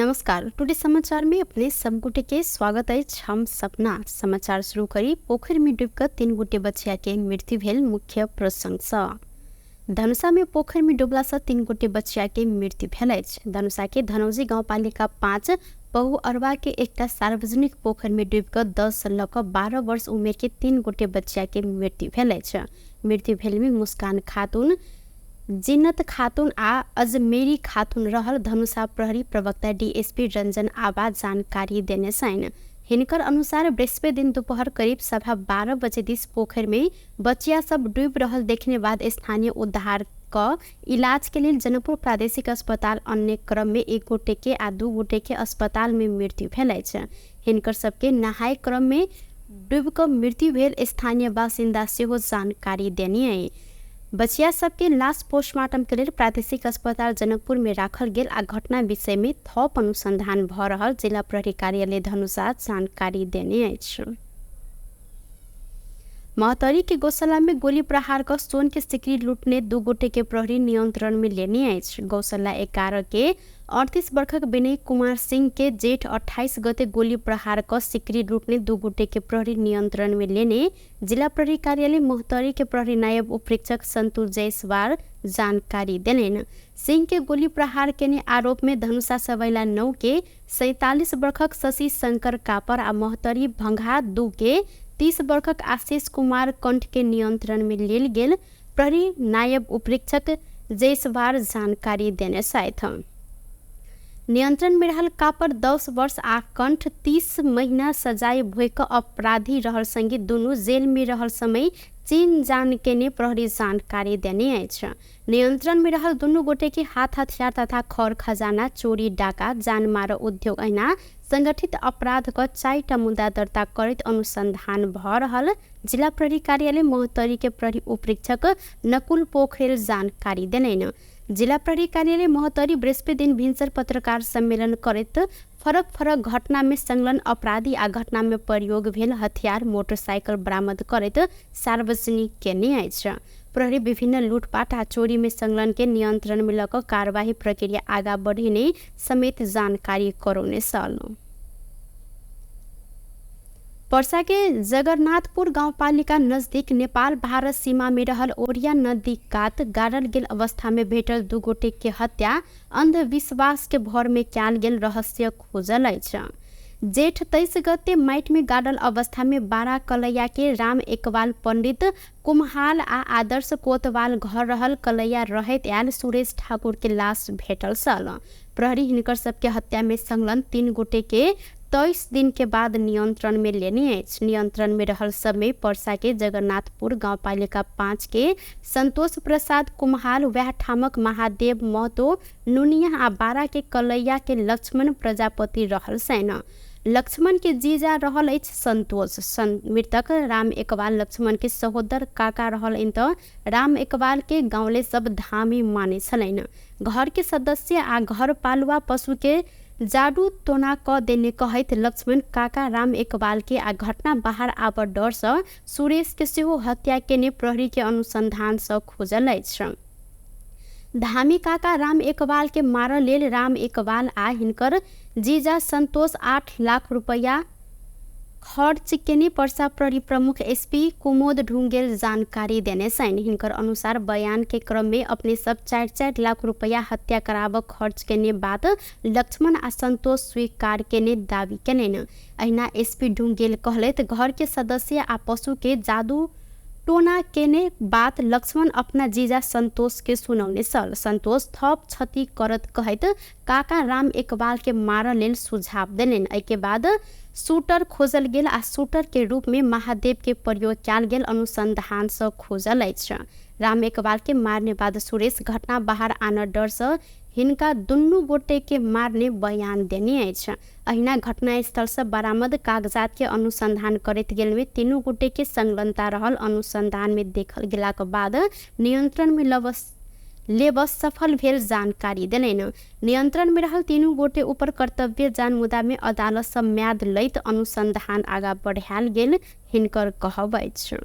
नमस्कार, टुडे समाचार में अपने सब गोटे के स्वागत अछि। हम सपना समाचार शुरू करी। पोखरि में डूबि कऽ 3 गोटे बचिया के मृत्यु भेल। मुख्य प्रसंग सँ धनुषा में पोखरि में डूबला से 3 गोटे बचिया के मृत्यु भेल अछि। धनुषा के धनौजी गाउँपालिका 5 बहु अरवा के एकटा सार्वजनिक पोखरि में डूबि कऽ 10 लऽ कऽ 12 वर्ष उमेर के 3 गोटे बचिया के मृत्यु भेल अछि। मृत्यु भेल में मुस्कान खातून, जिन्नत खातून आ अजमेरी खातून रहल धनुषा प्रहरी प्रवक्ता डीएसपी रंजन आबा जानकारी देने छनि। हिनकर अनुसार बृहस्पति दिन दोपहर करीब 12:15 बजे this पोखरि में बचिया सब डूबि रहल देखने बाद स्थानीय उद्धार क इलाज के लेल जनकपुर प्रादेशिक अस्पताल अन्य क्रम में 1 गोटे के आ 2 गोटे के अस्पताल में मृत्यु भेल अछि। हिनकर सबके नहाय क्रम में डूबि कऽ मृत्यु भेल स्थानीय बासिन्दा सेहो जानकारी देने अछि। बचिया सबके लाश पोस्टमार्टम के लेल प्रादेशिक अस्पताल जनकपुर में राखल गेल आ घटना विषय में थप अनुसंधान भ रहल जिला प्रहरी कार्यालय धनुषा जानकारी देने अछि। महोत्तरी के गौशाला में गोली प्रहार क सोन के सिकरी लूटने 2 गोटे के प्रहरी नियंत्रण में लेने अछि। गौशाला 11 के 38 वर्षक विनय कुमार सिंह के जेठ 28 गते गोली प्रहार क सिकरी लूटने 2 गोटे के प्रहरी नियंत्रण में लेने जिला प्रहरी कार्यालय महोत्तरी के प्रहरी नायब उपरीक्षक संतु जायसवाल जानकारी देलनि। सिंह के गोली प्रहार केने आरोप में धनुषा सबैला 9 के 47 वर्षक शशि शंकर कापर आ महोत्तरी भंगा 2 के 30 वर्षक आशीष कुमार कंठ के नियंत्रण में लेल गेल प्रहरी नायब उपरीक्षक जायसवाल जानकारी देने छथि। नियंत्रण में रहल कापर 10 वर्ष आ कंठ 30 महीना सजाय भोग अपराधी रहल संगे दुनू जेल में रहल समय चीन जान केने प्रहरी जानकारी देने अछि। नियंत्रण में रहल दुनू गोटे के हाथ हथियार तथा खर खजाना चोरी डाका जानमार उद्योग ऐना संगठित अपराध क 4टा मुद्दा दर्ता करैत अनुसंधान भ रहल जिला प्रहरी कार्यालय महोत्तरी के प्रहरी उपरीक्षक नकुल पोखरेल जानकारी देलनि। जिला प्रहरी कार्यालय महोत्तरी बृहस्पति दिन भिन्सर पत्रकार सम्मेलन करैत फरक फरक घटना में संलग्न अपराधी आ घटना में प्रयोग भेल हथियार मोटरसाइकिल बरामद करैत सार्वजनिक केने अछि। प्रहरी विभिन्न लूटपाट आ चोरी में संलग्न के नियंत्रण में लऽ कऽ कार्यवाही प्रक्रिया आगा बढ़ेने समेत जानकारी करौने छल। पर्सा के जगन्नाथपुर गाउँपालिका नजदीक नेपाल भारत सीमा में रहल ओरिया नदी कात गाड़ल गेल अवस्था में भेटल 2 गोटे के हत्या अंधविश्वास के भर में कयल गेल रहस्य खोजल अछि। जेठ 23 गते माइट में गाड़ल अवस्था में 12 कलैया के राम एकवाल पंडित कुम्हाल आ आदर्श कोतवाल घर रहल कलैया रहैत आयल सुरेश ठाकुर के लाश भेटल छल। प्रहरी हिनकर सबके हत्या में संलग्न 3 गोटे के 23 दिन के बाद नियंत्रण में लेने अछि। नियंत्रण में रहल सब में पर्सा के जगन्नाथपुर गाउँपालिका 5 के संतोष प्रसाद कुम्हाल, वह ठामक महादेव महतो नुनिया आ 12 के कलैया के लक्ष्मण प्रजापति रहल सेन। लक्ष्मण के जीजा रहल अछि संतोष। मृतक राम एकवाल लक्ष्मण के सहोदर काका रहल त राम एकवाल के गाउँले सब धामी माने छलनि। घर के सदस्य आ घर पालुआ पशु के जादू टोना क देने कहैत लक्ष्मण काका राम एकवाल के आ घटना बाहर आब डर सँ सुरेश के सेहो हत्या केने प्रहरी के अनुसंधान सँ खोजल अछि। धामी काका राम एकवाल के मारल लेल राम एकवाल आ हिनकर जीजा संतोष 8 लाख रुपैया खर्च केने पर्सा प्रहरी प्रमुख एसपी कुमोद ढुंगेल जानकारी देने छनि। हिनकर अनुसार बयान के क्रम में अपने सब 4-4 लाख रुपैया हत्या कराब खर्च केने बात लक्ष्मण आ संतोष स्वीकार केने दावी केने। अहिना एसपी ढुंगेल कहलैत घर के सदस्य आ पशु के जादू टोना केने बात लक्ष्मण अपना जीजा संतोष के सुनौने छल। संतोष थप क्षति करत कहैत काका राम एकवाल के मारल लेल सुझाव देलनि। एहिके बाद शूटर खोजल गेल आ शूटर के रूप में महादेव के प्रयोग कयल गेल अनुसंधान सँ खोजल अछि। राम एकवाल के मारने बाद सुरेश घटना बाहर आनऽ डर सँ हिनका दुनू गोटे के मारने बयान देने अछि। अहिना घटनास्थल सँ बरामद कागजात के अनुसंधान करैत गेल में 3 गोटे के संलग्नता रहल अनुसंधान में देखल गेलाक बाद नियंत्रण में लेब सफल भेल जानकारी देलनि। नियंत्रण में रहल 3 गोटे ऊपर कर्तव्य जान मुद्दा में अदालत सँ म्याद लैत अनुसंधान आगा बढ़ायल गेल हिनकर कहब अछि।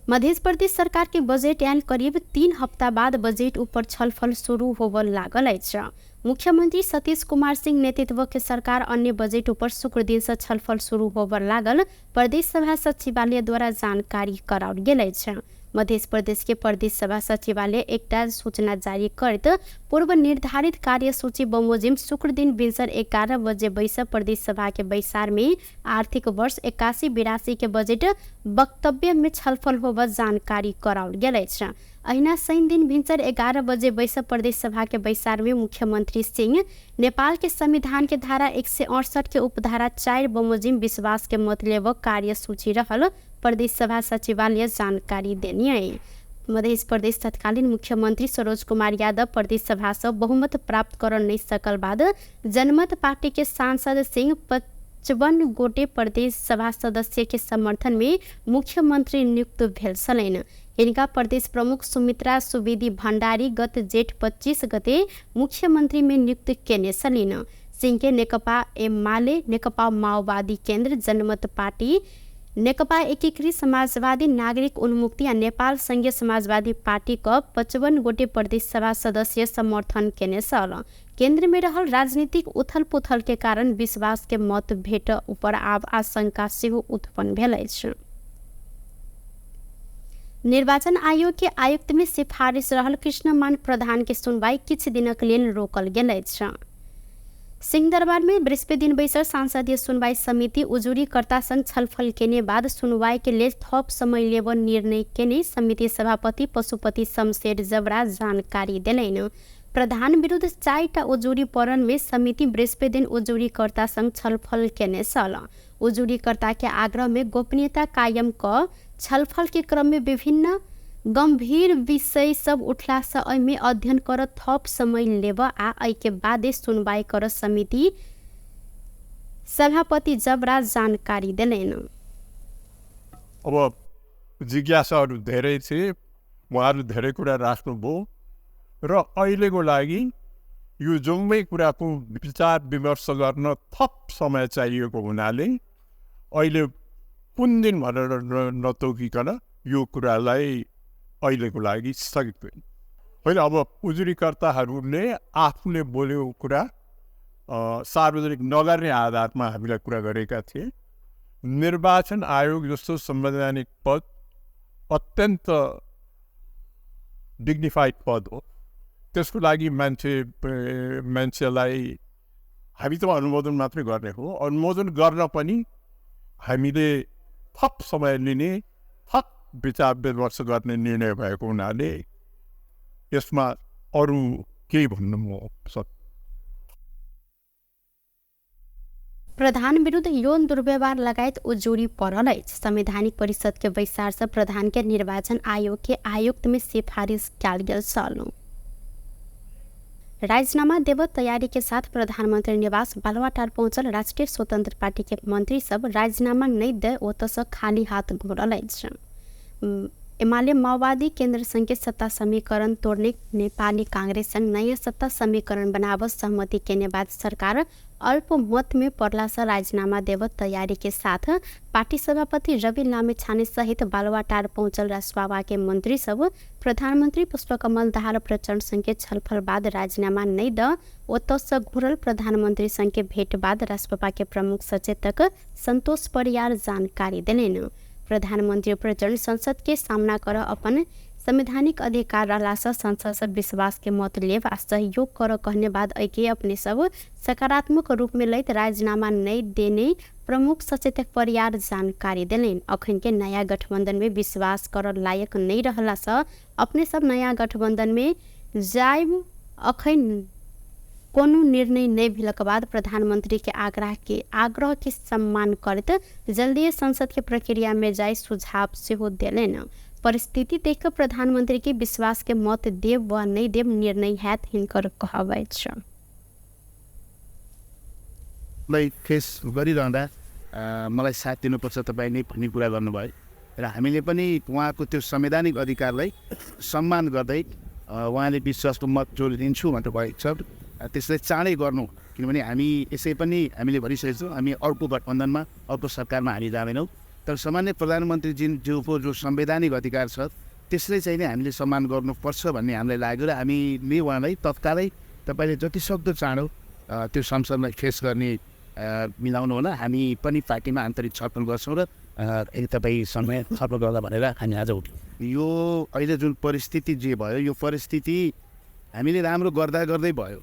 मध्य प्रदेश सरकार के बजेट आयल करीब 3 हफ्ता बाद बजेट ऊपर छलफल शुरू होबय लागल अछि। मुख्यमंत्री सतीश कुमार सिंह नेतृत्व के सरकार अन्य बजेट ऊपर शुक्र दिन से छलफल शुरू होबय लागल प्रदेश सभा सचिवालय द्वारा जानकारी कराओल गेल अछि। मध्य प्रदेश के प्रदेश सभा सचिवालय एकटा सूचना जारी करैत पूर्व निर्धारित कार्यसूची बमोजिम शुक्र दिन भिनसर 11 बजे बैस प्रदेश सभा के बैसार में आर्थिक वर्ष 81-82 के बजेट वक्तव्य में छलफल होबय जानकारी कराओल गेल अछि। अहिना शनि दिन भिनसर 11 बजे बैस प्रदेश सभा के बैसार में मुख्यमंत्री सिंह नेपाल के संविधान के धारा 168 के उपधारा 4 बमोजिम विश्वास के मत लेब कार्यसूची रहल प्रदेश सभा सचिवालय जानकारी देनी। मध्य प्रदेश तत्कालीन मुख्यमंत्री सरोज कुमार यादव प्रदेश सभा से बहुमत प्राप्त कर नहीं सकल बाद जनमत पार्टी के सांसद सिंह 55 गोटे प्रदेश सभा सदस्य के समर्थन में मुख्यमंत्री नियुक्त भेल छलनि। हिनका प्रदेश प्रमुख सुमित्रा सुवेदी भण्डारी गत जेठ 25 गते मुख्यमंत्री में नियुक्त केने छलनि। सिंह के नेकपा एमाले, नेकपा माओवादी केन्द्र, जनमत पार्टी, नेकपा एकीकृत समाजवादी नागरिक उन्मुक्ति आ नेपाल संघीय समाजवादी पार्टी क 55 गोटे प्रदेश सभा सदस्य समर्थन केने छल। केंद्र में रहल राजनीतिक उथल पुथल के कारण विश्वास के मत भेट ऊपर आब आशंका सेहो उत्पन्न भेल अछि। निर्वाचन आयोग के आयुक्त में सिफारिश रहल कृष्णमान प्रधान के सुनवाई किछु दिनक लेल रोकल गेल अछि। सिंहदरबार में बृहस्पति दिन बैसल सांसदीय सुनवाई समिति उजुरीकर्ता संग छलफल केने बाद सुनवाई के लेल थप समय लेब निर्णय केने समिति सभापति पशुपति शमशेर जबरा जानकारी देलनि। प्रधान विरुद्ध 4टा उजुरी पड़ल में समिति बृहस्पति दिन उजुरीकर्ता संग छलफल केने छल। उजुरीकर्ता के आग्रह में गोपनीयता कायम क छलफल के क्रम में विभिन्न गंभीर विषय सब उठला से एहिमे अध्ययन कर थप समय लेब आ एहिके बादे सुनवाई कर समिति सभापति जबरा जानकारी देलनि। अब जिज्ञासाहरू धेरै थिए, उहाँहरू धेरै कुरा राख्नुभयो र अहिलेको लागि यो जम्मै कुराको विचार विमर्श गर्न थप समय चाहिएको हुनाले अहिले कुन दिन भनेर नतोकिकन यो कुरालाई अहिलेको लागि स्थगित भयो। होइन, अब उजुरीकर्ताहरूले आफूले बोलेको कुरा सार्वजनिक नगर्ने आधारमा हामीलाई कुरा गरेका थिए। निर्वाचन आयोग जस्तो संवैधानिक पद अत्यन्त डिग्निफाइड पद हो, त्यसको लागि मान्छेलाई हामी त अनुमोदन मात्रै गर्ने हो। अनुमोदन गर्न पनि हामीले थप समय लिने, थप विचार विमर्श गर्ने निर्णय भएको हुनाले यसमा अरू केही भन्नु म सक्दिनँ। प्रधान विरुद्ध यौन दुर्व्यवहार लगायत उजुरी पड़ल अछि। संवैधानिक परिषद के बैसार से प्रधान के निर्वाचन आयोग के आयुक्त में सिफारिश कयल गेल छल। राजीनामा देव तैयारी के साथ प्रधानमंत्री निवास बालुवाटार पहुंचल राष्ट्रीय स्वतंत्र पार्टी के मंत्री सब राजीनामा नहीं दे ओतऽ से खाली हाथ घुरल अछि। एमाले माओवादी केन्द्र संघ के सत्ता समीकरण तोड़ने नेपाली कांग्रेस संग नयाँ सत्ता समीकरण बनाव सहमति केने बाद सरकार अल्पमत में पड़ला से राजीनामा देव तैयारी के साथ पार्टी सभापति रवि लामिछाने सहित बालुवाटार पहुंचल रासवावा के मंत्री सब प्रधानमंत्री पुष्पकमल दाहाल प्रचण्ड संग के छलफल बाद राजीनामा नहीं the ओतऽ से घुरल प्रधानमंत्री संग के भेंट बाद रासपा के प्रमुख सचेतक संतोष परियार जानकारी देलनि। प्रधानमंत्री प्रचण्ड संसद के सामना कर अपन संवैधानिक अधिकार रहला से संसद से विश्वास के मत लेब आ सहयोग कर कहने बाद एके अपने सब सकारात्मक रूप में लैत राजीनामा नहीं देने प्रमुख सचेतक परियार जानकारी देलनि। अखन के नया गठबंधन में विश्वास कर लायक नहीं रहला से अपने सब नया गठबंधन में जायब अखन कोनो निर्णय नहीं भेलक बाद प्रधानमंत्री के आग्रह के सम्मान करैत जल्दी संसद के प्रक्रिया में जाय सुझाव सेहो देलनि। परिस्थिति देख प्रधानमंत्री के विश्वास के मत देव व नहीं देव निर्णय हैत हिनकर कहब अछि। फेस गरिरहँदा मलाई साथ दिनुपर्छ तपाईँले भन्ने कुरा गर्नुभयो र हामीले पनि उहाँको त्यो संवैधानिक अधिकारलाई सम्मान गर्दै उहाँले विश्वासको मत जो दिन्छु भनेर भएको छ त्यसलाई चाँडै गर्नु, किनभने हामी यसै पनि हामीले भनिसकेको छौँ हामी अर्को गठबन्धनमा अर्को सरकारमा हामी जाँदैनौँ। तर सामान्य प्रधानमन्त्री ज्यूको जो संवैधानिक अधिकार छ त्यसलाई चाहिँ नै हामीले सम्मान गर्नुपर्छ भन्ने हामीलाई लाग्यो र हामीले उहाँलाई तत्कालै तपाईँले जति सक्दो चाँडो त्यो संसदलाई फेस गर्ने मिलाउनु होला। हामी पनि पार्टीमा आन्तरिक छलफल गर्छौँ र तपाईँसँग छलफल गर्दा भनेर हामी आज उठ्यौँ। यो अहिले जुन परिस्थिति जे भयो, यो परिस्थिति हामीले राम्रो गर्दा गर्दै भयो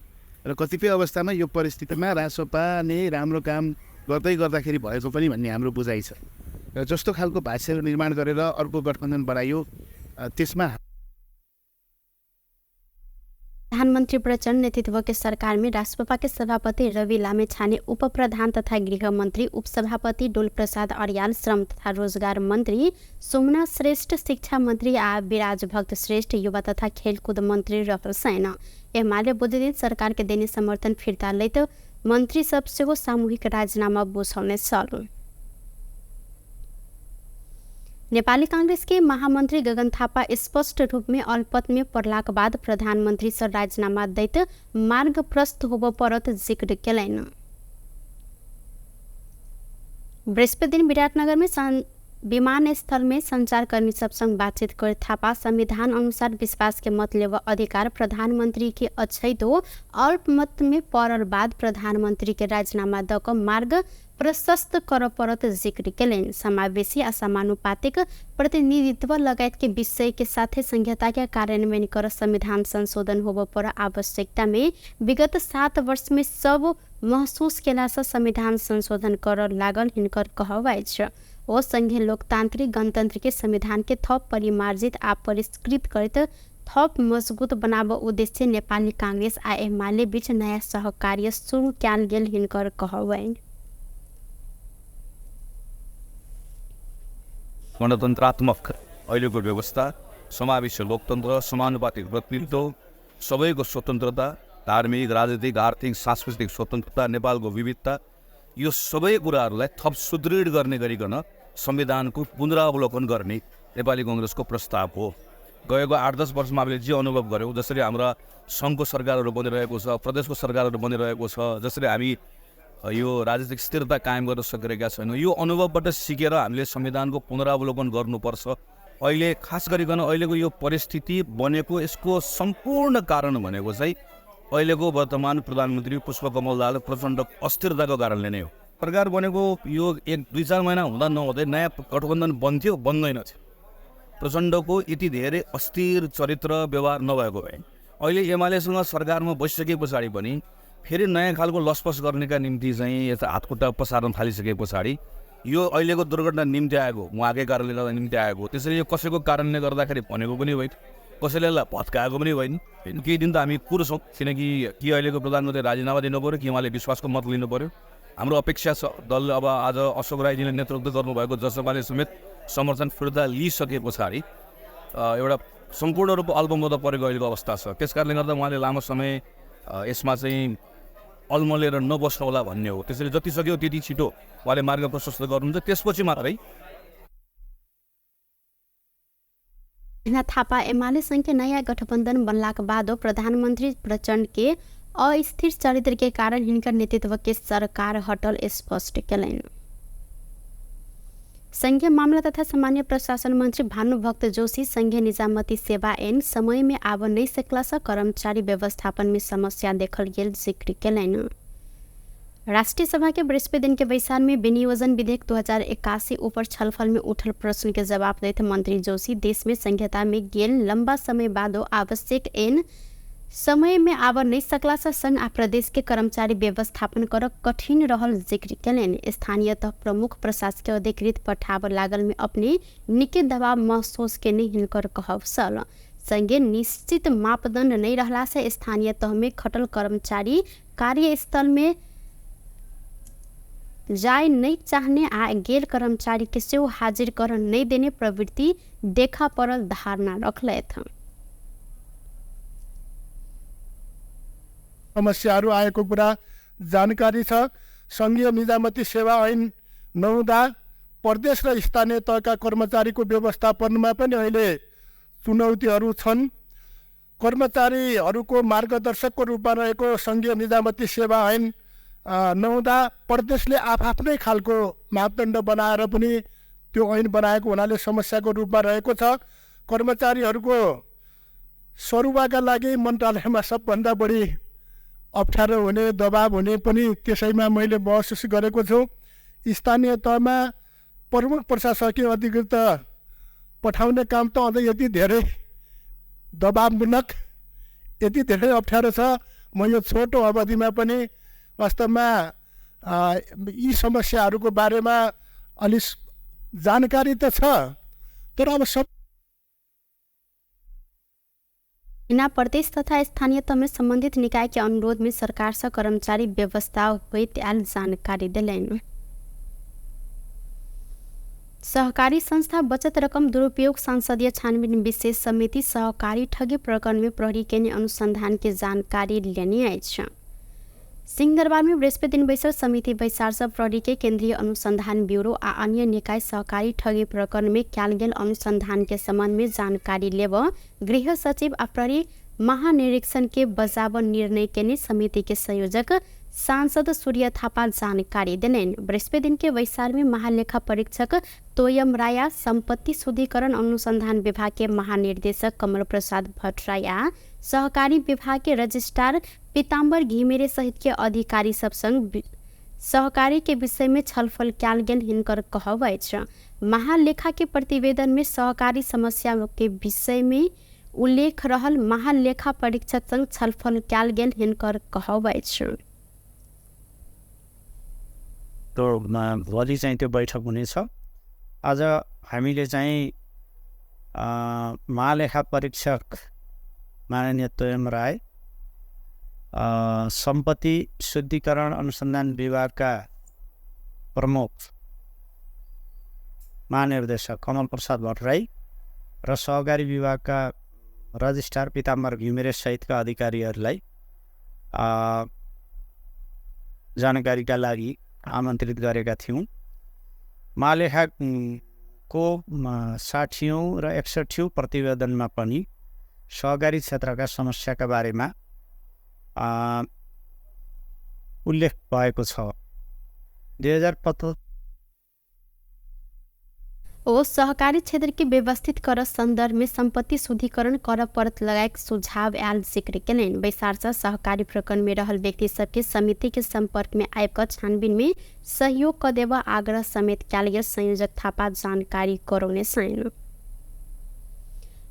र कतिपय अवस्थामा यो परिस्थितिमा रासोपाले राम्रो काम गर्दै गर्दाखेरि भएको पनि भन्ने हाम्रो बुझाइ छ। र जस्तो खालको भाष्यहरू निर्माण गरेर अर्को गठबन्धन बनाइयो त्यसमा प्रधानमन्त्री प्रचण्ड नेतृत्व के सरकार में रासोपा के सभापति रवि लामिछाने उप प्रधान तथा गृह मंत्री, उपसभापति डोलप्रसाद अर्याल, श्रम तथा रोजगार मंत्री सोमना श्रेष्ठ, शिक्षा मंत्री आ विराज भक्त श्रेष्ठ, युवा तथा खेलकुद मंत्री रहल सेना। एमाले बुधदिन सरकार के देने समर्थन फिर्ता लैत मंत्री सब सेहो सामूहिक राजीनामा बुझाउने छल। नेपाली कांग्रेस के महामंत्री गगन थापा स्पष्ट रूप में अल्पत में पड़लाक बाद प्रधानमंत्री से राजीनामा दैत मार्ग प्रस्त होब परत जिक्र केलनि। बृहस्पति दिन विराटनगर में विमानस्थल में संचारकर्मी सब संग बातचीत कर थापा संविधान अनुसार विश्वास के मत लेव अधिकार प्रधानमंत्री के अछैतो अल्पमत में पड़ल बाद प्रधानमंत्री के राजीनामा दक मार्ग प्रशस्त कर परत जिक्र केलनि। समावेशी आ समानुपातिक प्रतिनिधित्व लगायत के विषय के साथे संहिता के कार्यान्वयन कर संविधान संशोधन होब पर आवश्यकता में विगत 7 वर्ष में सब महसूस केला से संविधान संशोधन कर लागल हिनकर कहब अछि। ओ संघीय लोकतांत्रिक गणतंत्र के संविधान के थप परिमार्जित आ परिष्कृत करैत थप मजबूत बनाब उद्देश्य नेपाली कांग्रेस आ एमाले बीच नयाँ सहकार्य सुरु कयल गेल हिनकर कहब अछि। गणतन्त्रात्मक अहिलेको व्यवस्था, समावेशी लोकतन्त्र, समानुपातिक प्रतिनिधित्व, सबैको स्वतन्त्रता, धार्मिक, राजनीतिक, आर्थिक, सांस्कृतिक स्वतन्त्रता, नेपालको विविधता, यो सबै कुराहरूलाई थप सुदृढ गर्ने गरिकन संविधानको पुनरावलोकन गर्ने नेपाली कङ्ग्रेसको प्रस्ताव हो। गएको 8-10 वर्षमा हामीले जे अनुभव गऱ्यौँ, जसरी हाम्रा सङ्घको सरकारहरू बनिरहेको छ, प्रदेशको सरकारहरू बनिरहेको छ, जसरी हामी यो राजनीतिक स्थिरता कायम गर्न सकिरहेका छैनौँ, यो अनुभवबाट सिकेर हामीले संविधानको पुनरावलोकन गर्नुपर्छ। अहिले खास गरिकन अहिलेको यो परिस्थिति बनेको यसको सम्पूर्ण कारण भनेको चाहिँ अहिलेको वर्तमान प्रधानमन्त्री पुष्पकमल दाहाल प्रचण्ड अस्थिरताको कारणले नै हो। सरकार बनेको यो 1-2-4 महिना हुँदा नहुँदै नयाँ गठबन्धन बन्थ्यो, बन्दैन थियो। प्रचण्डको यति धेरै अस्थिर चरित्र व्यवहार नभएको भए अहिले एमालेसँग सरकारमा बसिसके पछाडि पनि फेरि नयाँ खालको लसपस गर्नेका निम्ति चाहिँ यता हातखुट्टा पसार्न थालिसके पछाडि यो अहिलेको दुर्घटना निम्ति आएको, उहाँकै कारणले गर्दा निम्ति आएको। त्यसरी यो कसैको कारणले गर्दाखेरि भनेको पनि होइन, कसैले भत्काएको पनि होइन। केही दिन त हामी कुर्छौँ, किनकि कि अहिलेको प्रधानमन्त्री राजीनामा दिनु पऱ्यो कि उहाँले विश्वासको मत लिनु पऱ्यो। हाम्रो अपेक्षा छ दल अब आज अशोक राईजीले नेतृत्व गर्नुभएको जसपाले समेत समर्थन फिर्ता लिइसके पछाडि एउटा सम्पूर्ण रूपमा अल्पमत परेको अहिलेको अवस्था छ। त्यस कारणले गर्दा उहाँले लामो समय यसमा चाहिँ अल्मलेर नबस्नु होला भन्ने हो। त्यसरी जति सक्यो त्यति छिटो उहाँले मार्ग प्रशस्त गर्नुहुन्छ, त्यसपछि मात्रै। थापा एमाले संघ नयाँ गठबन्धन बनलाक बाद प्रधानमन्त्री प्रचण्ड के अस्थिर चरित्र के कारण हिनकर नेतृत्व के सरकार हटल स्पष्ट केलनि। संघीय मामला तथा सामान्य प्रशासन मंत्री भानुभक्त जोशी संघीय निजामती सेवा ऐन समय में आब नहीं सकला से कर्मचारी व्यवस्थापन में समस्या देखल गेल जिक्र केलनि। राष्ट्रीय सभा के बृहस्पति दिन के बैसार में विनियोजन विधेयक 2081 ऊपर छलफल में उठल प्रश्न के जवाब दैत मंत्री जोशी देश में संहिता में गेल लंबा समय बाद आवश्यक ऐन समय में आब नहीं सकला से संघ आ प्रदेश के कर्मचारी व्यवस्थापन कर कठिन रहल जिक्र केलनि। स्थानीय तह प्रमुख प्रशासकीय अधिकृत पठाब लागल में अपने निके दबाव महसूस केने हिनकर कहब छल। संगे निश्चित मापदंड नहीं रहला से स्थानीय तह में खटल कर्मचारी कार्यस्थल में जाय नहीं चाहने आ गेल कर्मचारी के सेहो हाजिर कर नहीं देने प्रवृत्ति देखा पड़ल धारणा रखलथि। समस्याहरू आएको कुरा जानकारी छ। सङ्घीय निजामती सेवा ऐन नहुँदा प्रदेश र स्थानीय तहका कर्मचारीको व्यवस्थापनमा पनि अहिले चुनौतीहरू छन्। कर्मचारीहरूको मार्गदर्शकको रूपमा रहेको सङ्घीय निजामती सेवा ऐन नहुँदा प्रदेशले आफआफ्नै खालको मापदण्ड बनाएर पनि त्यो ऐन बनाएको हुनाले समस्याको रूपमा रहेको छ। कर्मचारीहरूको सरुवाका लागि मन्त्रालयमा सबभन्दा बढी अप्ठ्यारो हुने, दबाब हुने पनि त्यसैमा मैले महसुस गरेको छु। स्थानीय तहमा प्रमुख प्रशासकीय अधिकृत पठाउने काम त अझै यति धेरै दबाबमूलक, यति धेरै अप्ठ्यारो छ। म यो छोटो अवधिमा पनि वास्तवमा यी समस्याहरूको बारेमा अलि जानकारी त छ, तर अब सब बिना प्रदेश तथा स्थानीय तह में संबंधित निकाय के अनुरोध में सरकार से कर्मचारी व्यवस्था होइत आयल जानकारी देलनि। सहकारी संस्था बचत रकम दुरुपयोग संसदीय छानबीन विशेष समिति सहकारी ठगी प्रकरण में प्रहरी के अनुसंधान के जानकारी लेने अछि। सिंहदरबार में बृहस्पति दिन बैसल समिति बैसार से प्रहरी के केंद्रीय अनुसंधान ब्यूरो आ अन्य निकाय सहकारी ठगी प्रकरण में कयल गेल अनुसंधान के संबंध में जानकारी लेब गृह सचिव आ प्रहरी महानिरीक्षण के बजाब निर्णय केने समिति के संयोजक सांसद सूर्य थापा जानकारी देलनि। बृहस्पति दिन के बैसार में महालेखा परीक्षक तोयम राया, संपत्ति शुद्धिकरण अनुसंधान विभाग के महानिर्देशक कमल प्रसाद भट्टराई आ सहकारी विभाग के रजिस्ट्रार पीताम्बर घिमिरे सहित के अधिकारी सब संग सहकारी के विषय में छलफल कयल गेल हिनकर कहब अछि। महालेखा के प्रतिवेदन में सहकारी समस्या के विषय में उल्लेख रहल महालेखा परीक्षक संग छलफल कयल गेल हिनकर कहब अछि। त्यो भोलि चाहिँ त्यो बैठक हुनेछ। आज हामीले चाहिँ महालेखा परीक्षक माननीय तोयम राय, सम्पत्ति शुद्धिकरण अनुसन्धान विभागका प्रमुख महानिर्देशक कमल प्रसाद भट्टराई र सहकारी विभागका रजिस्ट्रार पीताम्बर घिमिरे सहितका अधिकारीहरूलाई जानकारीका लागि आमन्त्रित गरेका थियौँ। महालेखाको 60औं र 61औं प्रतिवेदनमा पनि सहकारी क्षेत्रका समस्याका बारेमा उल्लेख भएको छ। 2075 ओ सहकारी क्षेत्र के व्यवस्थित कर संदर्भ में संपत्ति शुद्धिकरण कर परत लगायत सुझाव आयल जिक्र केलनि। बैसार से सहकारी प्रकरण में रहल व्यक्ति सबके समिति के संपर्क में आबि कऽ छानबीन में सहयोग क देब आग्रह समेत कयल गेल संयोजक थापा जानकारी करौने छनि।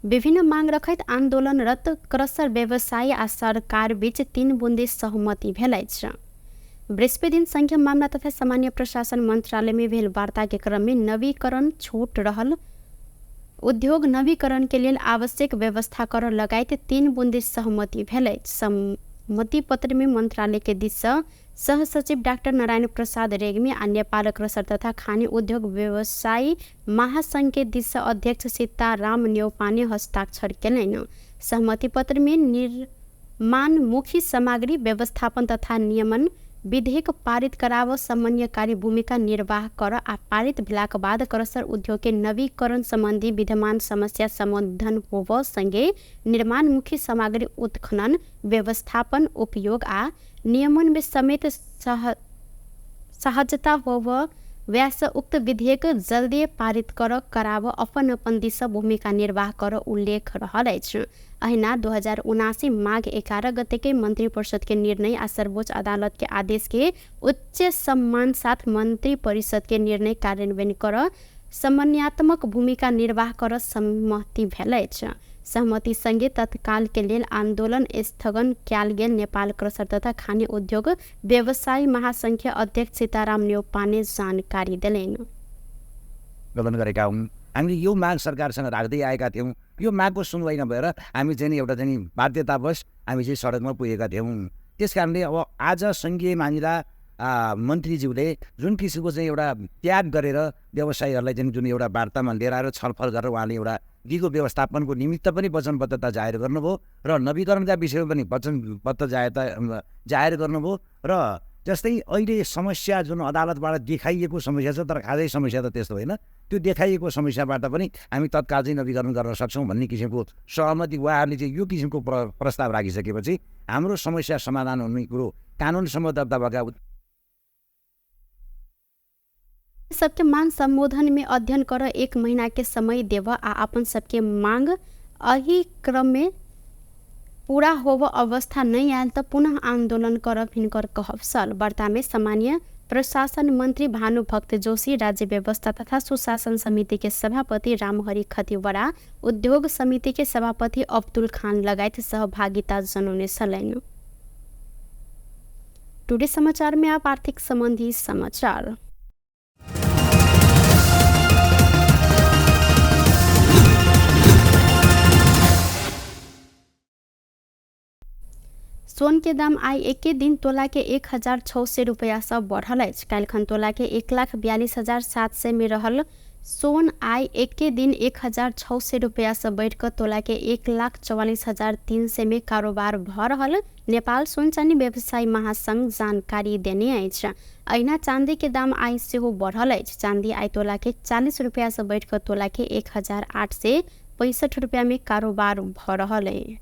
विभिन्न मांग रखैत आंदोलनरत क्रसर व्यवसायी आ सरकार बीच 3 बुंदे सहमति भेल अछि। बृहस्पति दिन संघीय मामला तथा सामान्य प्रशासन मंत्रालय में भेल वार्ता के क्रम में नवीकरण छूट रहल उद्योग नवीकरण के लेल आवश्यक व्यवस्था कर लगायत 3 बुंदे सहमति भेल अछि। सहमति पत्र में मंत्रालय के दिस से सहसचिव डाक्टर नारायण प्रसाद रेग्मी आ नेपाल क्रसर तथा खानी उद्योग व्यवसायी महासंघ के दिस से अध्यक्ष सीताराम न्यौपाने हस्ताक्षर केलनि। सहमति पत्र में निर्माणमुखी सामग्री व्यवस्थापन तथा नियमन विधेयक पारित कराव समन्वयकारी भूमिका निर्वाह कर आ पारित भेलाक बाद क्रसर उद्योग के नवीकरण संबंधी विद्यमान समस्या समाधान होब संगे निर्माणमुखी सामग्री उत्खनन व्यवस्थापन उपयोग आ नियमन में समेत सहजता होब व्यास उक्त विधेयक जल्दी पारित कर कराव अपन अपन दिस भूमिका निर्वाह कर उल्लेख रहल अछि। अहिना 2079 माघ 11 गते के मंत्री परिषद के निर्णय आ सर्वोच्च अदालत के आदेश के उच्च सम्मान साथ मंत्री परिषद के निर्णय कार्यान्वयन कर समन्वयात्मक भूमिका निर्वाह कर सहमति भेल अछि। सहमति संगे तत्काल के लेल आंदोलन स्थगन कयल गेल नेपाल क्रसर तथा खानी उद्योग व्यवसायी महासंघ के अध्यक्ष सीताराम न्यौपाने जानकारी देलनि। गठन गरेका हुन्। हामीले यो माग सरकारसँग राख्दै आएका थियौँ। यो मागको सुनवाई नभएर हामी चाहिँ एउटा चाहिँ बाध्यतावश हामी चाहिँ सडकमा पुगेका थियौँ। त्यस कारणले अब आज सङ्घीय मामिला मन्त्रीज्यूले जुन किसिमको चाहिँ एउटा त्याग गरेर व्यवसायीहरूलाई चाहिँ जुन एउटा वार्तामा लिएर आएर छलफल गरेर उहाँले एउटा दिगो व्यवस्थापनको निमित्त पनि वचनबद्धता जाहेर गर्नुभयो र नवीकरणका विषयमा पनि वचनबद्ध जाहेर गर्नुभयो र जस्तै अहिले समस्या जुन अदालतबाट देखाइएको समस्या छ, तर खासै समस्या त त्यस्तो होइन, त्यो देखाइएको समस्याबाट पनि हामी तत्काल चाहिँ नवीकरण गर्न सक्छौँ भन्ने किसिमको सहमति उहाँहरूले चाहिँ यो किसिमको प्रस्ताव राखिसकेपछि हाम्रो समस्या समाधान हुने कुरो कानुनसम्म दर्ता भएका सबके मांग संबोधन में अध्ययन कर 1 महीना के समय देव आ अपन सबके मांग अही क्रम में पूरा होब अवस्था नहि आयल तऽ पुनः आन्दोलन करब हिनकर कहब छल। वार्ता में सामान्य प्रशासन मंत्री भानुभक्त जोशी, राज्य व्यवस्था तथा सुशासन समिति के सभापति रामहरि खतिवड़ा, उद्योग समिति के सभापति अब्दुल खान लगायत सहभागिता जनौने छलनि। टुडे समाचार में आप आर्थिक संबंधी समाचार। सोन के दाम आइ एके दिन तोला के 1600 रुपैया सँ बढ़ल अछि। काल्हिखन तोला के 1,42,700 में रहल सोन आइ एके दिन 1600 रुपैया सँ बढ़ि कऽ तोला के 1,44,300 में कारोबार भऽ रहल नेपाल सोन चानी व्यवसायी महासंघ जानकारी देने अछि। अहिना चाँदी के दाम आइ सेहो बढ़ल अछि। चाँदी आइ तोला के 40 रुपैया सँ बढ़ि कऽ तोला के 1865 रुपैया में कारोबार भऽ रहल अछि।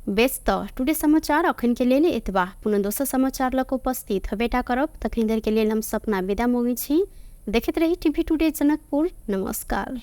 बेस तऽ टुडे समाचार अखन के लेल एतबा। पुनः दोसर समाचार लऽ कऽ उपस्थित हेबेटा करब। तखन देर के लेल हम सपना विदा मांगै छी। देखैत रही टीवी टुडे जनकपुर। नमस्कार।